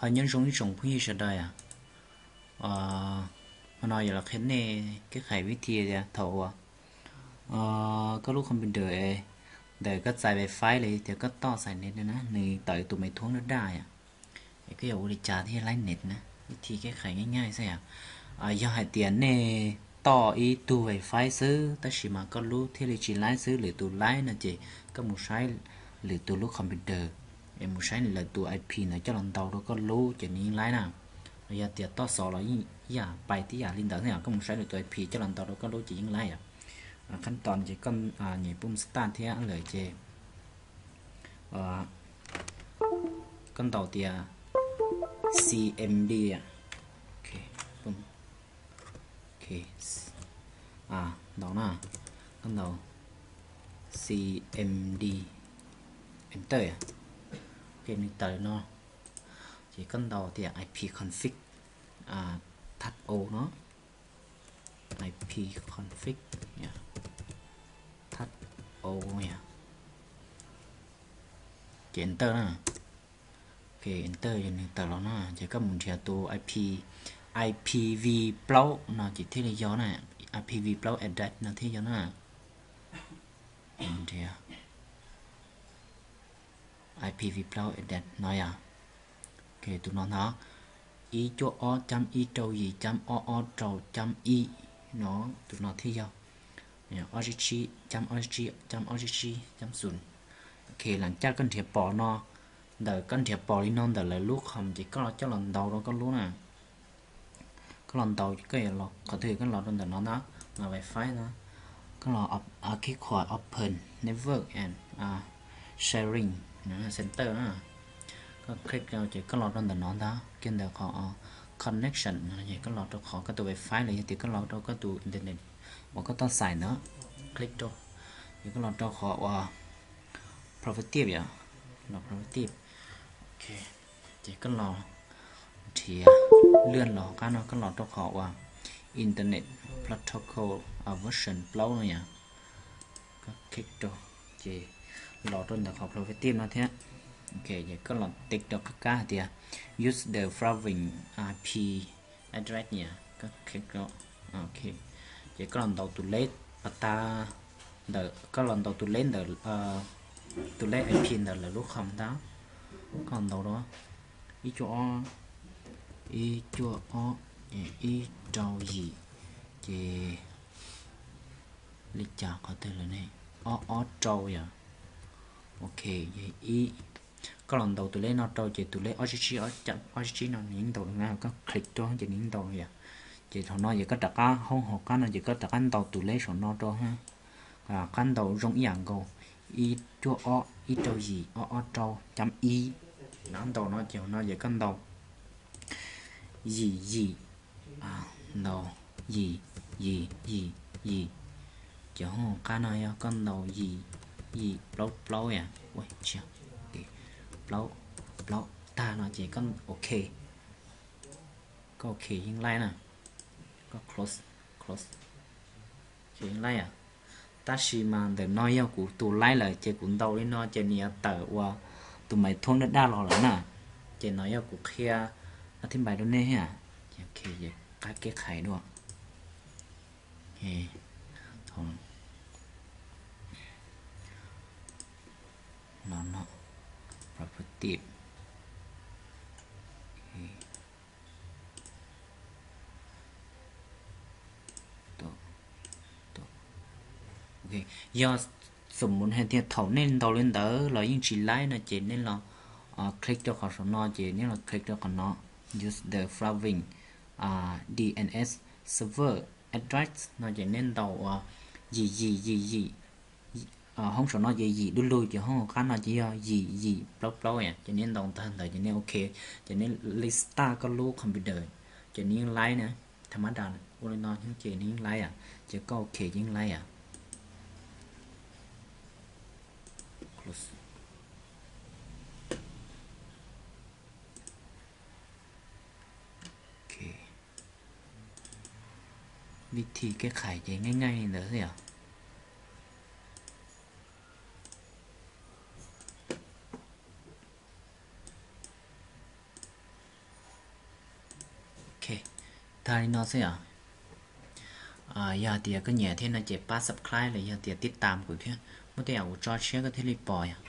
Nyob zoo ib tsoom phooj ywg sawv daws, hmo no yuav los qhia nej kev khais vib thi tias thaum uas koj lub computer ntawm koj txais wifi los yog tias koj toj xais net na, nws tawm tus me thuab daj daj yom, es koj yuav ua li cas thiaj laib net na. Vib thi kev khais nyaj nyaj xwb yom. Yog hais tias nej toj ib tug wifi xwb tab sis mas koj lub thiaj li tsis laib xwb, lwm tus laib no ces koj mus saib lwm tus lub computer, es mus saib lwm tus I P ntawd coj los ntaus rau koj lub ces nws yeej laib na. Los yog tias toj xov los yeej ib yam pais tib yam li ntawd xwb yom, koj mus saib lwm tus I P coj los ntaus rau koj lub ces yeej laib yom. Qhab tos ces koj nyem pum start thiab lawm ces koj ntaus tias C M D, ntaus na, koj ntaus C M D, enter, ces nws tawm no, ces koj ntaus tias I P config, thab o no, I P config, thab o, ces enter na. Ok, enter ces nws tawm los na, ces koj mus nrhiav tus I P, I P v plaub no ces thiaj li yog na, I P v plaub address no thiaj yog na. Nrhiav I P v plaub address no yom. Ok, tus no ntag, ib cuaj ob cam ib rau yim cam ob ob rau cam ib no, tus no thiaj yog ob tsib tsib cam ob tsib tsib cam ob tsib tsib cam xus. Ok, lam caj koj nrhiav pom no, ntawm koj nrhiav pom li no ntawm lawv lub com ces koj coj los ntaus rau koj lub na. Koj los ntaus, koj yuav los qhov twg koj los rau ntawm no ntag, los wifi no, koj los khib khuam open network and sharing center na. Koj click rau ces koj los rau ntawm no ntag, kiag ntawm qhov connection no ces koj los rau qhov koj tus wifi los yog tias koj los rau koj tus internet uas koj toj xais ntawd, click rau, ces koj los rau qhov uas property yom, los property. Ok, ces koj los nrhiav, lwaj los qab no koj los rau qhov uas internet protocol version plaub no yom. Koj click rau ces los rau ntawm qhov property no thiab. Ok, ces koj los tig rau qab kab hais tias use the following I P address yom, koj click rau. Ok, ces koj los ntaus tus leb pas tas ntawm, koj los ntaus tus leb ntawm, tus leb I P ntawm lawv lub com ntag. Koj los ntaus rau ib cuaj ob, ib cuaj ob, ib rau yim, ces li cas qhov twg lawm ne, ob ob rau yom. Ok, ib, koj los ntaus tus leb no rau ces tus leb ob tsib tsib, ob tsib tsib no nws yeej ntaus na, koj click rau ces nws yeej ntaus yom. Ces thaum no ces koj rov qab hauv, hauv qab no ces koj rov qab ntaus tus leb saum no rau, qab ntaus zoo ib yam nkaus, ib cuaj ob ib rau yim ob ob rau cam ib. Ntaus no ces hauv no ces koj ntaus yim yim, ntaus yim yim yim yim, ces hauv qab no yog koj ntaus yim yim plaub plaub yom, plaub plaub tag no ces koj ok, koj ok yeej laib na, koj close, close, yeej laib yom. Tab sis mas ntawm no yog kuv tus laib lawm ces kuv ntaus li no ces nws yuav tawm ua tus maiv thuam daj daj los lawm na. Ces no yog kuv qhia thib npais rau nej thiab, qab kev khais dua. No no, property, yog xam mus hais tias thaum nej ntaus li ntawd los yeej tsis laib no ces nej los click rau qhov saum no ces nej los click rau qhov no, use the following D N S server address no ces nej ntaus ua yim yim yim yim, hoob saum no ces yim du lug ces hoob qab no ces yog yim yim plaub plaub, ces nej ntaus tag ntawd ces nej ok, ces nej restart koj lub computer ces nws yeej laib na. Tha mab das ua li no ces nws yeej laib, ces koj ok yeej laib. Vib thi kev khais ces nyaj nyaj li ntawd xwb yom. Tag li no xwb os. Yog tias koj nyiam thiab no ces pab subscribe los yog tias tib tam kuv thiab, muaj tej yam kuv tso tshiab koj thiaj li pom yom.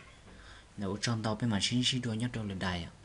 Ntawd ua tsaug ntau, peb mam sib ntsib dua nyob rau lwm daim yom.